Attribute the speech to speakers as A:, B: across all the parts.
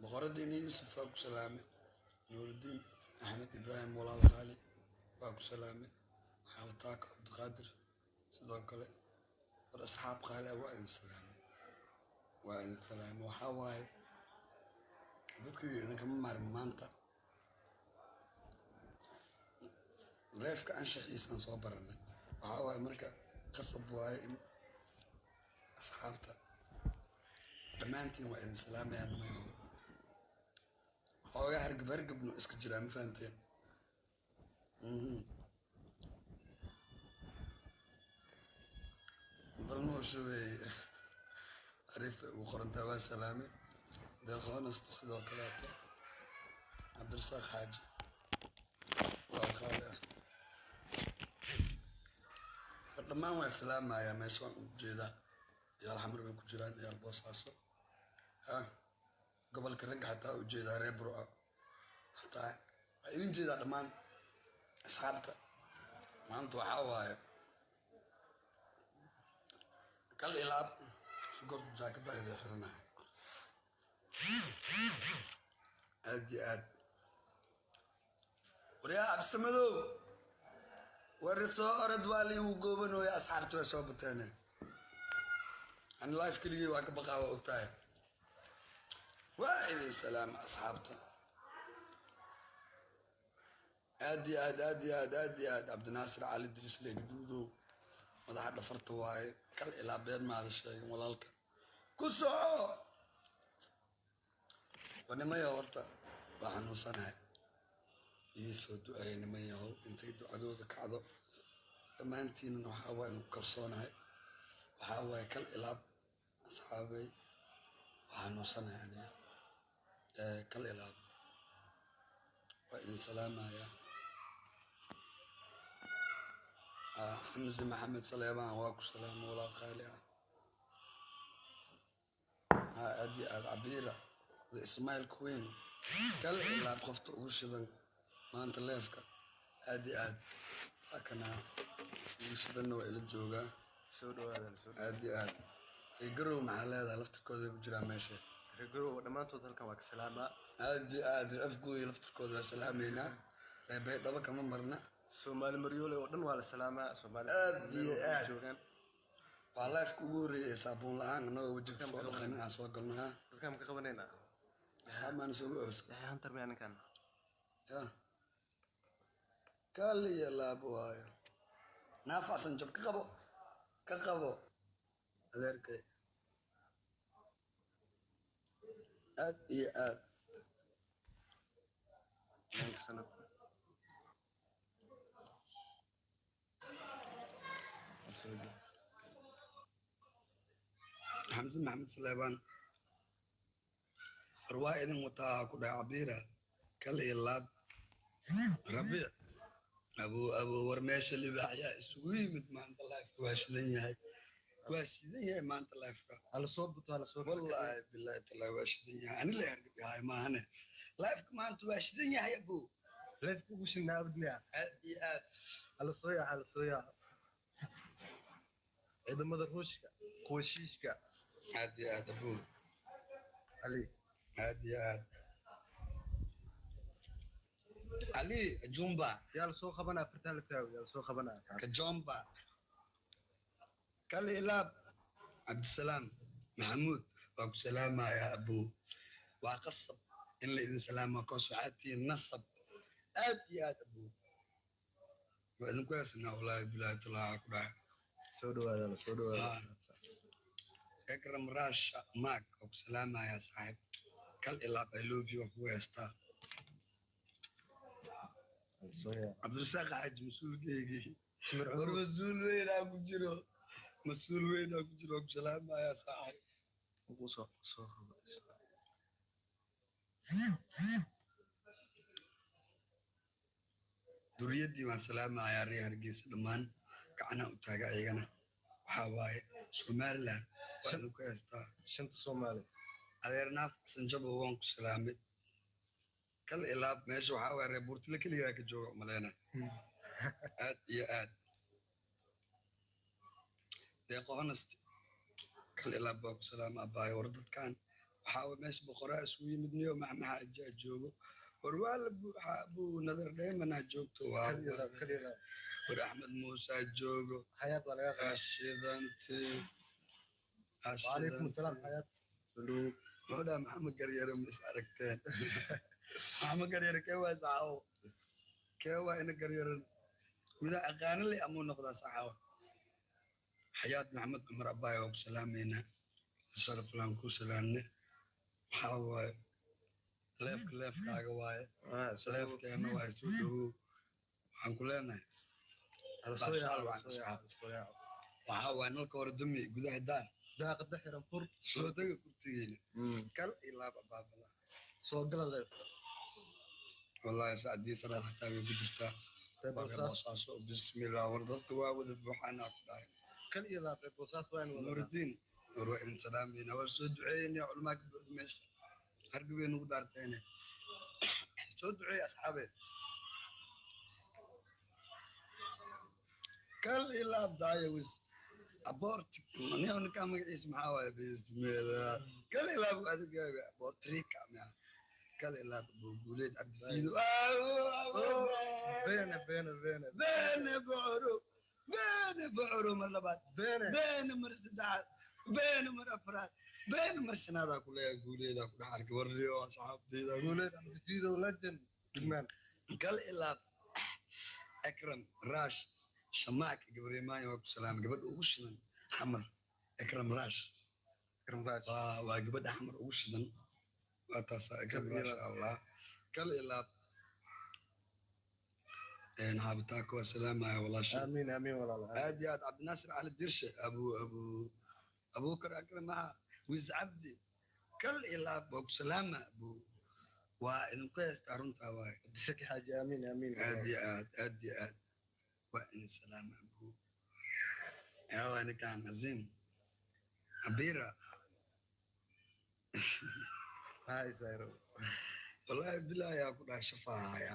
A: Boqoradiina Yuusuf waa ku salaamay. Nuurudiin Axmed Ibraahim, walaal qaali, waa ku salaamay. Xawataaka Cabdiqaadir sidoo kale. War asxaab qaali ah, waa idin salaamay, waa idin salaamay. Waxaa waaye, dadkayga idinkama maarmi. Maanta leefka anshaxiisaan soo baranay. Waxaa waaye marka qasab waaye in asxaabta dhammaantiin waa idin salaamayaan. Mayo, xoogaa hargab hargabno iska jiraa, ma fahanteen? Dalmoosha wey arifa ugu qorantaa, waa salaamay. Deeq Honest sidoo kaleeto, Cabdirasaaq Xaaji waa qaali ah. War dhammaan waa salaamayaa. Meesha waan ujeedaa ciyaal Xamar bay ku jiraan, ciyaal Boosaaso, gobolka ragga xataa ujeedaa, reer Burco xataa waa idin jeedaa. Dhammaan asxaabta, maanta waxaa waaye kal ilaab. Sugorta jaakada idin xiranaya aad iyo aad. Waryaa Cabsamadow, war soo orod, waa liigu goobanooya. Asxaabta way soo bateene, ani life keligii waa ka baqaa, waa ogtahay. Waa idin salaama asxaabta, aad iyo aad, aad iyo aad, aad iyo aad. Cabdinaasir Cali Dirisle Gaduudow, madaxa dhafarta waaye. Kal ilaa been maada sheegin, walaalka ku soco. Waa nimayo, horta waa xanuunsanahay, ii soo duceeya niman yahow, intay ducadooda kacdo. Dhammaantiinana waxaa waa idinku kalsoonahay. Waxaa waaye kal ilaab asxaabay, waa xanuunsanahay aniga. Kal ilaab, waa idin salaamayaa. Xamse Maxamed Saleebaan waa ku salaamo, walaal qaali ah. Aad iyo aad. Cabiira the Ismail Queen, kal ilaab, qofta ugu shidan maanta leefka, aad iyo aad. Waa kana ugu shidanna, waa ila joogaa.
B: Soo dhawaada, soo dhawaada.
A: Aad iyo aad. Reer Garow maxaa leedahay? Laftirkooda ku jiraa meesha.
B: Reer Garow dhammaantood halkan waa ka salaamaa.
A: Aad iyo aad. Reer Afgooy laftirkooda waa salaameynaa, reer Baydhabo kama marna.
B: Soomaali Maryoole oo dhan waa la salaamaa. Soomaali
A: Aad iyo
B: meel walba
A: aad.
B: joogaan.
A: Waa lifeka ugu horreeyay ee saabuun la-aan annagoo wejiga soo dhaqanin aan soo galno ha.
B: Dadkaan ma ka qabanaynaa?
A: Asxaab maana soo wuxuus.
B: Yaxya Hunter miyaa ninkan?
A: Ya kaliya laab waayo. Naafacsan jab ka qabo, ka qabo adeerkay, aad iyo aad.
B: Ninka sanad.
A: Xamse Maxamed Saleebaan, war waa idin wataa ku dhaca. Cabiira, kal iyo laab. Rabiic abu abu, war meesha libaaxyaa isugu yimid maanta. Lifeka waa shidan yahay, waa shidan yahay maanta lifeka.
B: Hala soo buto, hala soo kala kiciyo.
A: Wallaahi billahi tallahi, waa shidan yahay. Ani la hargabihaay maahane, lifeka maanta waa shidan yahay, abu.
B: Leefka ugu shidnaa abdniya.
A: Aad iyo aad.
B: Hala soo yaaco, hala soo yaaco. Ciidamada Ruushka, kuwa Shiishka.
A: Aad iyo aad, abu.
B: Ali.
A: Aad iyo aad. Ali Jumba.
B: Yaa la soo qabanaa? Fartaa la taago, yaa la soo qabanaa asxaabta?
A: Kajomba, kal ilaab. Cabdisalaam Maxamuud waa ku salaamayaa, abu. Waa qasab in la idin salaama, koos waxaad tihiin nasab. Aad iyo aad, abu, waa idinku heesanaa, wallaahi bilahi talaa ku dhahay.
B: Soo dhawaada, hala soo dhawaada asxaabta.
A: Ekram Rasha Mark waa ku salaamayaa, saaxiib. Kal ilaab, I love you, waa kugu heestaa.
B: Hala soo yaaco.
A: Cabdirasaaq Xaaji, mas-uulkeygii.
B: Timir
A: War
B: Cudur.
A: Mas-uul weynaa ku jiro, mas-uul weynaa ku jiro, waa ku salaamayaa, saaxiib.
B: Ugu soo soo qabo.
A: Duriyadii waan salaamayaa, reer Hargeysa dhammaan gacanaha u taaga iyagana. Waxaa waaye Somaliland waa idinku heestaa.
B: Shanta Soomaali.
A: Adeer Naaf Sanjabo, waan ku salaamay, kal ilaab. Meesha waxaa waaye reer Buurtile keligaa ka jooga umaleyna. Aad iyo aad. Deeqo Honest, kal ilaab, baa ku salaama, abaayo. War dadkan waxaa Waxaa waye meesha boqoraa isugu yimid niyo maxmaxa ajaa joogo. War waa la buuxaa, buu Nadar Dheemanaa joogto, waa
B: Kal iyo laab, kal iyo laab.
A: War Axmed Muusaa joogo.
B: Xayaat waa laga qaaday.
A: Ashidanti.
B: Wacalaykum asalaam, Xayaat. Soo dhawow.
A: Muxuu dhaha Maxamed Garyare? Ma is aragteen Maxamed Garyare? Kee waa saxaawo? Kee waa ina Garyaran mida aqaano le amuu noqdaa saxaawo? Xayaat Maxamed Cumar Abaay, waa ku salaameynaa, sharaf laan ku salaamne. Waxaa waaye leefka leefkaaga waaye.
B: Ah, soo dhawow.
A: Leefkeena waaye, soo dhawow waxaan ku leenahay.
B: Hala soo yaaco,
A: Baashaal
B: hala
A: waan
B: soo yaaco, hala soo yaaco.
A: Waxaa waaye nalka hore dumi, gudaha daar.
B: Daaqada xiran fur.
A: Soo dega kurtigeena. Kal iyo laab abaabala.
B: Soo gala leef.
A: Wallaahi sacdii salaad xataa way ku jirtaa.
B: Reer
A: waa reer
B: Boosaaso.
A: Boosaaso, bismillah. War dadka waa wada buuxaanaa ku dhahay.
B: Kal iyo laab, reer Boosaaso waa in wada.
A: Nuurudiin, war waa idin salaamayna, war soo duceeyeyna. Culamaa ka buuxda meesha, hargi bay nagu daarteene. Soo duceey asxaabe. Kal iyo laab daaya wis aboort nin ninkaa magaciisa maxaa waaye? Bismillah, kal iyo laab adigaaga aboortrika miya? Kal iyo laab buuguuleed Cabdifiido.
B: Beene, beene, beene.
A: Beene bucuro, beene bucuro mar labaad.
B: Beene.
A: Beene mar saddexaad, beene mar afraad, beene mar shanaadaa ku leeyahay. Guuleedaa ku dhex arkay warriyo asxaabteyda.
B: Guuleed Cabdifiidow, legend. Bigman.
A: Kal ilaab Akram Rash Shamaak Gabrimaaya, waa ku salaamay. Gabadha ugu shidan Xamar, Akram Rash.
B: Akram Raaj.
A: Waa gabadha Xamar ugu shidan, waa taasaa Akram
B: Kal
A: Rash.
B: ilaab.
A: Allah, kal ilaab xaabitaanka waa salaamaya walaasha.
B: Aamiin, aamiin walaal. Aamiin.
A: Aad iyo aad Cabdinaasir Cali Dirshe, abu Abubakar Akram maxa Wiis Cabdi, kal ilaab waa ku salaama abu, waa idinku heystaa, runtaa waaye.
B: Cabdisaki Xaaji, aamiin, aamiin.
A: Aad iyo aad, aad iyo aad waa idin salaama abu. Yawa ninkaan Aziim Abira.
B: Hi, Zairo.
A: Wallaahi bilaahi yaa ku dhahay shafaahaya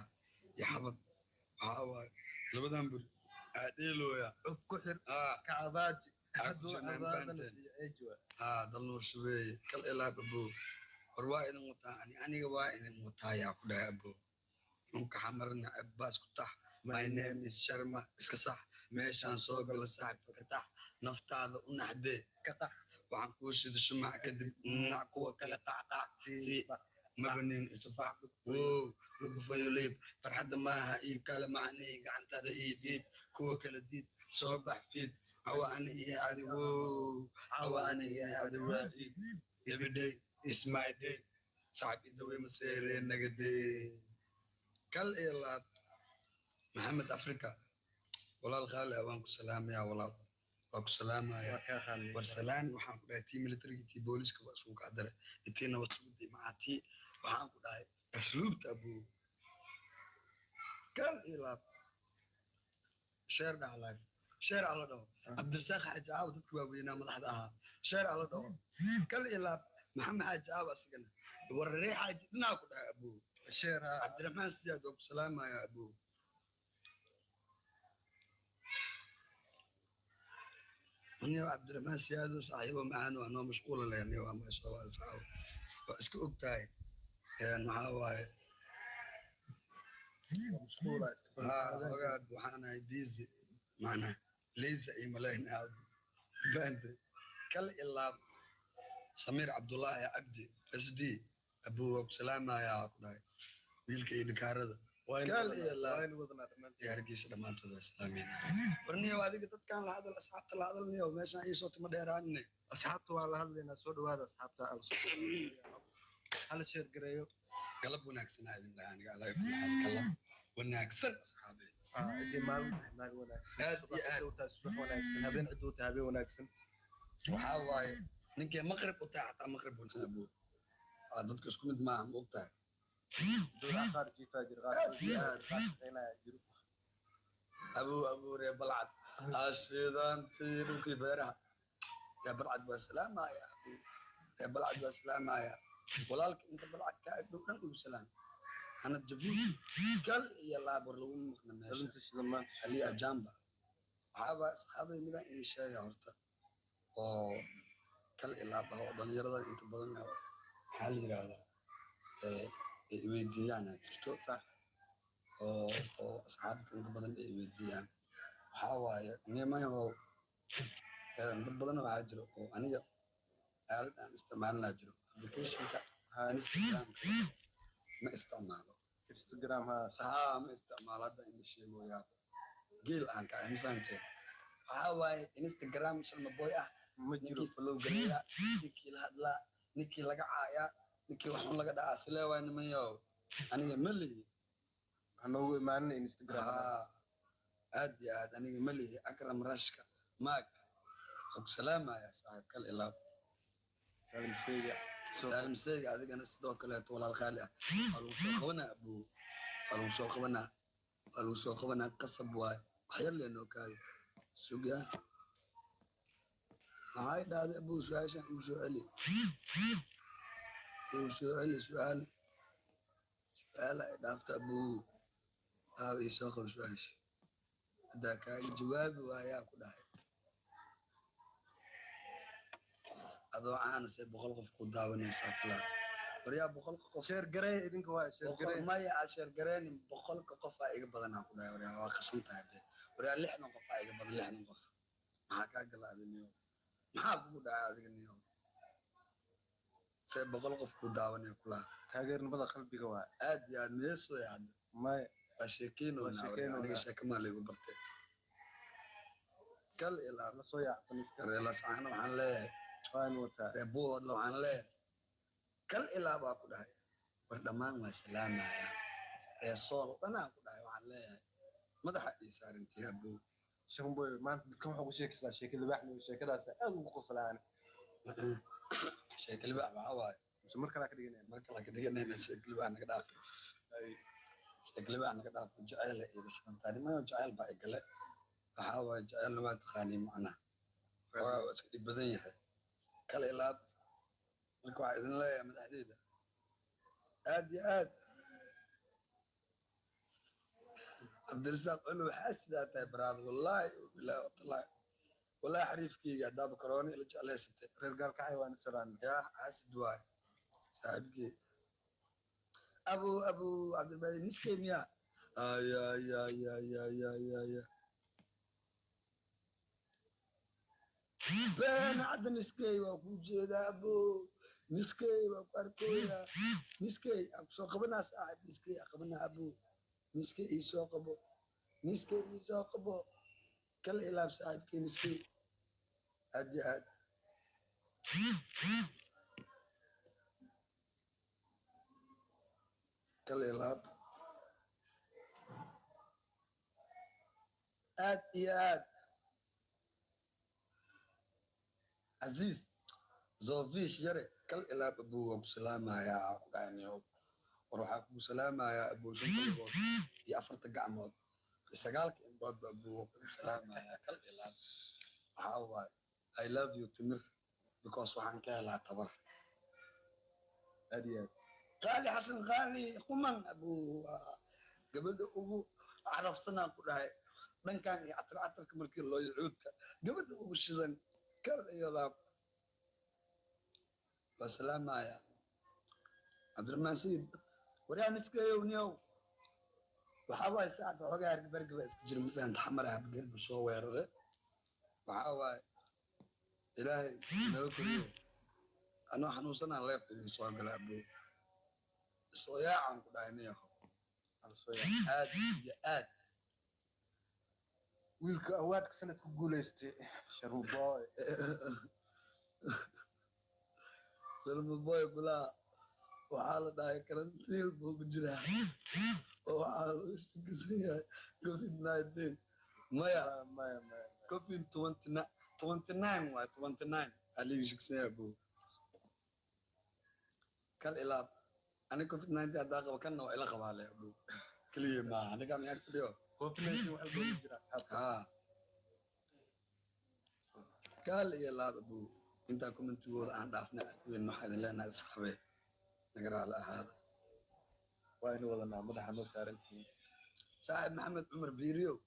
A: iyo xabad. Waxaa waaye labadan bur aadheelooya.
B: Cub ku xir.
A: Aa.
B: Kacabaaji.
A: Aa, ku
B: Hadduu
A: jirnaa
B: cabaadana
A: mafahanteen.
B: siiyo ceeji waa.
A: Haa, dalnuur shubeeye, kal ilaab abo. War waa idin wataa, ani aniga waa idin wataa yaa ku dhahay abo. Dhunka xamarna Cabbaas ku tax. My name is Sharma, iska sax meeshaan soo gala saaxibka ka tax, naftaada u naxdee.
B: Ka qax.
A: Waxaan kuu shida shumac kadib nac kuwa kale qacqac
B: Sii.
A: si mabanin isufax wow lagufayo leeb farxadda maaha iib kale macnii gacantaada iib iib kuwa kala diid soo bax fiid hawa ani iyo adi wow hawa ani iyo adi waa iib. Every day is my day, saaxib idawey maseere nagadee. Kal iyo laab Maxamed Africa, walaal qaali ah, waan ku salaamayaa walaal, waa ku salaamayaa.
B: Waa kaa qaadnay.
A: War salaan waxaan ku dhahay tii militariga, tii booliska waa isugu kacdare, tii nabad sugudii macaa tii waxaan ku dhahay asluubta abuu. Kal iyo laab. Sheer dhaha live, sheer ala dhaho. Cabdirasaaq Xaaji Aawo, dadka waaweynaa madaxda ahaa, sheer ala dhaho. Kal iyo laab Maxamed Xaaji Aawo, asigana wararee Xaaji dhinaa ku dhahay abuu.
B: Sheer ha.
A: Cabdiraxmaan Siyaad, waa ku salaamaya abuu. Aniga Cabdiraxmaan Siyaado saaxiibo macaan waa noo mashquula leh, aniga waa meesha waa saaxiibo, waa iska og tahay. Maxaa waaye?
B: Mashquula iska
A: Haa.
B: badan.
A: Ogaad waxaan ahay busy macnaha leysa iyo malayna fahantay. Kal ilaab Samiir Cabdullaahi Cabdi SD abuu, waa ku salaamayaa ku dhahay wiilka iyo dhikaarada.
B: Waa in
A: Kal
B: wadanaa-
A: iyo laab.
B: waa in wadanaa dhammaantiin.
A: Iyo Hargeysa dhammaantood waa salaamayna. Warniyow adiga dadkan la hadal, asxaabta la hadalniyow, meeshaan iisoo timo dheeraanine.
B: Asxaabta waa la hadlaynaa, soo dhawaada asxaabta. Hala sheer gareeyo.
A: Galab wanaagsan aa idin dhahay aniga, alaa kulli xaal galab wanaagsan asxaabe.
B: Ah, ciddii maalin tahay maalin wanaagsan.
A: Aad
B: Subax
A: iyo aad.
B: cidda u tahay subax wanaagsan, habeen cidda u tahay habeen wanaagsan.
A: Waxaa waaye ninkii maqrib u tahay xataa maqrib wanaagsan abuu. Waa dadka isku mid maaha, ma og tahay?
B: Dowlaha qaar jiifaa jiro, qaar
A: Aad iyo aad.
B: qaar shaqeynaya jiro.
A: Abuu, abuu ree Balcad ashidantii dhulkii beeraha ree Balcad waa salaamaya abuu, ree Balcad waa salaamaya walaalka inta Balcad kaa agdhow dhan ugu salaam. Hanad Jabuuti, kal iyo laab. War lagu maqna meesha.
B: Dhalinta shidan maanta.
A: Ali Ajamba, waxaaba asxaabay midaan idin sheegaya horta oo kal ilaab ah oo dhalinyarada inta badan oo Maxaa la yidhaahdaa, ay weydiiyaan aa jirto
B: Sax.
A: oo asxaabta inta badan ay weydiiyaan. Waxaa waaye, nimayahow, dad badan waxaa jiro oo aniga aalad aan isticmaalinaa jiro, applicationka Instagramka ma isticmaalo.
B: Instagram, ha, sax.
A: Haa, ma isticmaalo. Hadda ima sheegoyaa geel aan ka ma fahamteen? Waxaa waaye Instagram Sharma Boy ah
B: Ma jiro.
A: Ninkii follow gareeyaa, ninkii la hadlaa, ninkii laga caayaa, ninkii wax xun laga dhacaa, silee waay nimanyow, aniga ma lihi.
B: Ha noogu imaanin Instagram.
A: Haa, aad iyo aad, aniga ma lihi. Akram Rashka Maag, waxaan ku salaamaya saaxiib, kal ilaab.
B: Salim Seyga.
A: Saalim Seyga, adigana sidoo kaleeto, walaal qaali ah. Waa lagu soo qabanaa, abuu, waa lagu soo qabanaa, waa lagu soo qabanaa, qasab waay. Waxyar leenoo kaayo sugaa. Maxay dhahday, abuu? Su-aashan igu soo celi, igu soo celi. Su-aal, su-aala ay dhaafta, abuu. Aaba ii soo qabo su-aasha, haddaa kaaga jawaabi waayaa ku dhahay. Adoo caanase 100 qof ku daawanaysaa kulaa. Waryaa, 100-ka qof
B: Share garee idinka, waa share
A: 100
B: garee.
A: Maya, aa share gareenin. 100-ka qof aa iga badanaa ku dhahay. Waryaa, waa qasan tahay be. Waryaa, 60 qof aa iga badan, 60 qof. Maxaa kaa gala adi niyo? Maxaa kugu dhacay adiga niyo? See 100 qof ku daawanaya kulaa?
B: Taageernimada qalbiga waa.
A: Aad iyo aad, meesooy hadda.
B: Maya.
A: Waa sheekeynoonaa.
B: Waa sheekeynoonaa.
A: Aniga sheekamaa laygu bartay, kal ilaa
B: La soo yaacsan iska.
A: Reelascaana waxaan leeyahay.
B: Waan wataa.
A: Reer Buuhoodla waxaan leeyahay, kal ilaa baa ku dhahay. War dhammaan waa salaamaya. Reer Sool dhanaa ku dhahay, waxaan leeyahay madaxa ii saarantii, abow.
B: Shanboy, maanta dadkan waxaa ku sheekaysaa sheeka libaax. Sheekadaas aad ugu qoslaan.
A: Sheeka libaax waxaa waaye?
B: Mise mar kalaa ka dhiganayna?
A: Mar kale ka dhiganayna. Sheeka libaax naga dhaaf. Sheeka libaax naga dhaaf. Jaceyl iiga shidantaa nimayo, jaceyl baa igale. Waxaa waaye, jaceylna waa taqaanii, macnaha waxoogaa waa iska dhib badan yahay. Kal ilaab. Marka waxaa idin leeyahay madaxdeyda, aad iyo aad. Cabdirasaaq Culu, waxaa sidaa tahay baraad, wallaahi bilaahi watallahi, wallaahi xariifkeyga, haddaaba karooni ila jeclaysatay.
B: Reer Gaalkacay waan salaan.
A: Yaa xaasid waay saaxiibkey, abu abu Cabdilbaadi niskey miya? Ayayayayayaya, been cadda. Niskey waa kuu jeedaa, abo. Niskey waa ku arkooyaa. Niskey aan kusoo qabanaa, saaxiib. Niskey aan qabanaa, abo. Niskey ii soo qabo, niskey ii soo qabo. Kala ilaab saaxiibkey niskey, aad iyo aad. Kala ilaab, aad iyo aad. Aziz Zofish yare, kal ilaab, abuu. Waa ku salaamayaa ku dhahaniyo. War waxaa kugu salaamayaa, abuu, shanta lugood iyo afarta gacmood iyo sagaalka indhoodba, abuu, waa kugu salaamayaa. Kal ilaab. Waxaa waaye, I love you timir, because waxaan ka helaa tabar.
B: Aad iyo aad.
A: Qaali Xasan Qaali Quman, abuu, waa gabadha ugu carafsanaan ku dhahay dhankan iyo catar catarka markii loo yacuudka, gabadha ugu shidan. Kal iyo laab, waa salaamaya. Cabdiraxmaan Sayid, waryaan iskayow niyow. Waxaa waaye saacadka xoogaa hargab baa iska jira, ma fahanta? Xamar hargab soo weerare. Waxaa waaye, Ilaahay naga koriye. Anoo xanuunsanaan leef idin soo gala, abuu. Soo yaacan ku dhahay niyow.
B: Ala soo yaac.
A: Aad iyo aad.
B: Wiilka awaadka sanad ku guuleystay, Sharmuboy.
A: Salma Boy kulaa, waxaa la dhahay karantiil buu ku jiraa oo waxaa lagu shakisan yahay COVID-19. Maya.
B: Maya, maya.
A: COVID 29 waay, 29 aa liiga shakisan yahay, buu. Kal ilaab. Ani COVID-19 haddaa qabo, kanna waa ila qabaa le, buu. Keliya maaha aniga miyaa fadhiyo.
B: COVID-19 waxa loogu jira asxaabta.
A: Haa, kaal iyo laab, abuu. Intaa commentigooda aan dhaafnay weyn, waxaa idin leenahay, asxaabe, naga raali ahaada.
B: Waa inu wadanaa, madaxa noo saaran tihiin.
A: Saaxib Maxamed Cumar Biiriyow,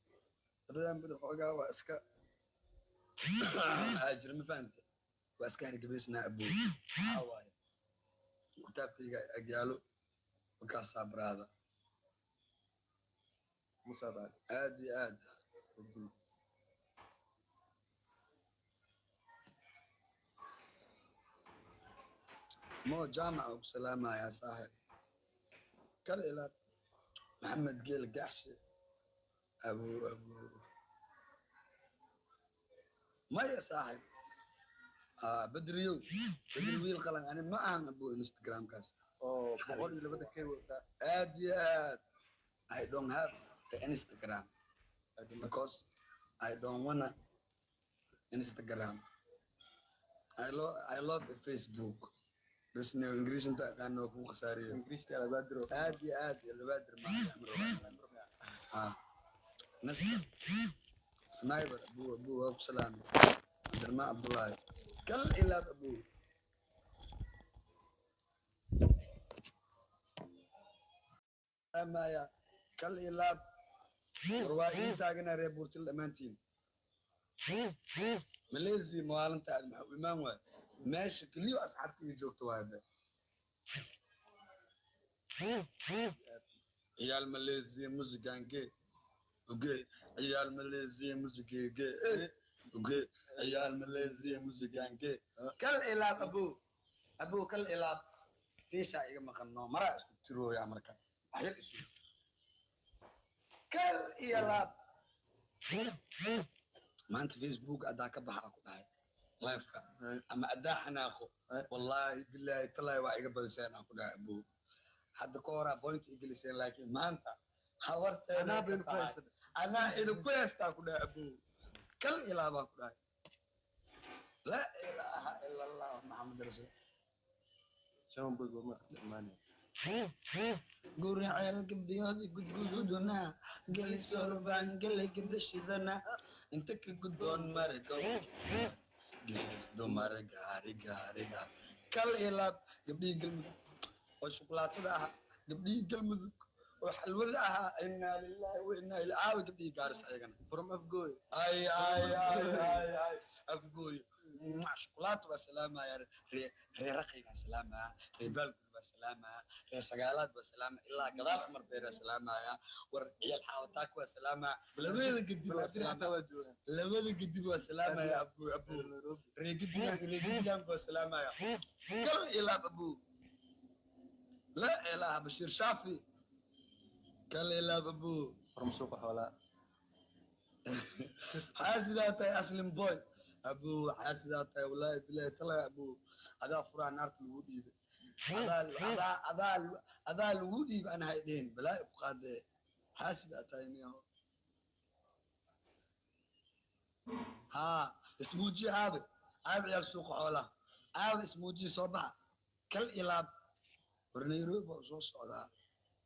A: labadan beri xoogaa waa iska aajir, ma fahante? Waa iska hargebaysnaa, abuu. Waxaa waaye Kitaabkayga agyaalo markaasaa baraada.
B: Musa Baali.
A: Aad iyo aad. Mo Jaamac ugu salaamayaa saaxib. Kal ilaa Maxamed Geel Gaxshe abu abu maya saaxib. Badriyow, Badri wiil qalan ani ma ahan abu Instagramkaas.
B: Oo 102 kay wataa.
A: Aad iyo aad. I don't have the Instagram because I don't wanna Instagram. I love the Facebook. Bas ne English inta aqaano waa kugu khasaariyo.
B: Ingiriishka Alabaadiro.
A: Aad iyo aad Labaadir ma nasta sniper. Abu abu waa ku salaamay. Cabdirmaan Cabdullaahi, kal ilaab abu. Salaamaya kal ilaab. War waa ii taagana reer Buurtil dhammaantiin. Malaysia maalinta aad maxaa u imaan waay? Meesha keliyo asxaabta iga joogta waay be. Ciyaal Malaysia musigange uge, ciyaal Malaysia musigege uge, ciyaal Malaysia musigange. Kal ilaab abu abu, kal ilaab. Tiisha iga maqan noo maraa isku tirooya marka waxyar isu kal iyo laab. Maanta Facebook adaa ka baxa ku dhahay lifeka ama adaa xanaaqo. Wallaahi bilaahi talaahi waa iga badiseen aan ku dhahay abu. Hadda ka horaa point i geliseen, laakiin maanta habarteeda
B: Anaa baynu ku
A: tahay.
B: haysanay.
A: Anaa idinku heystaa ku dhahay abu, kal ilaa baa ku dhahay. Laa ilaaha ila Allah Maxamed rasuul.
B: Shan boy goorma imaanaya?
A: Guriceel gabdhiyoodi gudgududuna gelisorbaan gelay gabdha shidana inta ka gudboon mare dumar gaari gaari dha. Kal ilaab gabdhihii Galmudug oo shukulaatada ahaa, gabdhihii Galmudug oo xalwada ahaa. Inaa lilaahi wa inaa ilaa. Aawa gabdhihii Gaaris ayagana?
B: From Afgoy.
A: Ay ay ay ay ay, Afgooyo shukulaato baa salaamaya. Ree raqaygaa salaamaya, ree Baalgud baa salaamaya, ree Sagaalaad baa salaamaya, ilaa gadaal Cumar Beeraa salaamaya. War ciyaal Xaawataak waa salaamaya, labada gedib waa
B: Banaadir
A: salaamaya.
B: Xataa waa joogaan.
A: Labada gedib waa salaamaya Afgooy abu.
B: Nairobi.
A: Ree gedigan, ree gedigan waa salaamaya. Kal ilaab abu. Laa ilaaha. Bashiir Shaafi, kal ilaab abu.
B: From suuqa xoolaa.
A: Xaasidaa tahay Aslim boy abu, xaasidaa tahay. Wallaahi bilahi talaa abu, adaa furaa naarta lagu dhiibay. Adaa lagu dhiibay ana hay dhihin balaa ku qaadee. Xaasidaa tahay miyaho? Haa, ismuujiye. Aabe aabe ciyaal suuqa xoolaha aabe, ismuujiye, soo baxa. Kal ilaab. War Nairobi baa soo socdaa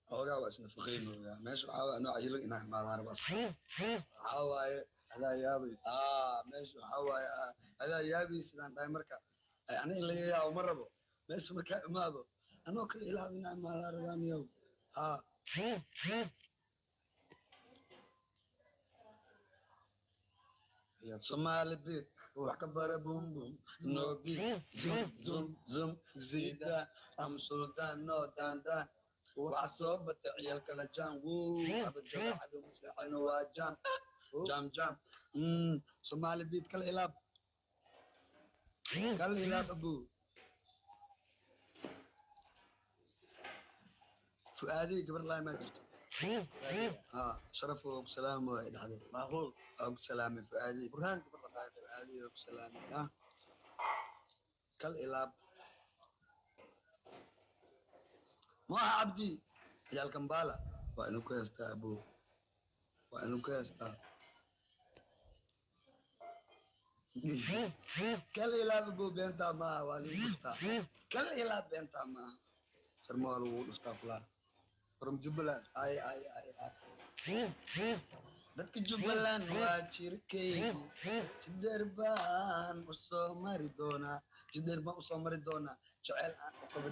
A: xoogaa, waa isnafaqeynooyaa meesha. Waxaa waaye anoo cayilo inaa imaadaan rabaa waxaa waaye.
B: Adaa yaabaysa.
A: Meesha waxaa waaye adaa yaabaysidaan dhahay marka. Ani in laga yaabo ma rabo meesha markaa imaado anoo kale ilaab inaa imaadaa rabaaniyow. Somali beat wax ka bara, bum bum no beat, zum zum zum zida am sultan no dan dan. Waxa soo bata ciyaalka la jam wuu abajabacadu maslaxano waa jam jam jam. Somali beat kala ilaab, kala ilaab abu. Fu'aadey gabar laay maa jirto? Sharaf oo ku salaam waa ay dhahday.
B: Macquul.
A: Oo ku salaamay Fu'aadey.
B: Burhaan gabar la dhahay.
A: Fu'aadey oo ku salaamay. Kal ilaab. Moha Cabdi, ciyaal Kambala waa idinku heystaa abu, waa idinku heystaa. Kal ilaab abu. Beentaa maaha, waa lagu dhuftaa. Kal ilaab, beentaa maaha, sharma waa lagu dhuftaa kulaa.
B: From Jubbaland.
A: Ay ay ay ay, dadka Jubbaland waa jirkaygu. Jidheer baan usoo mari doonaa, jidheer baan usoo mari doonaa jecel aan u qabo.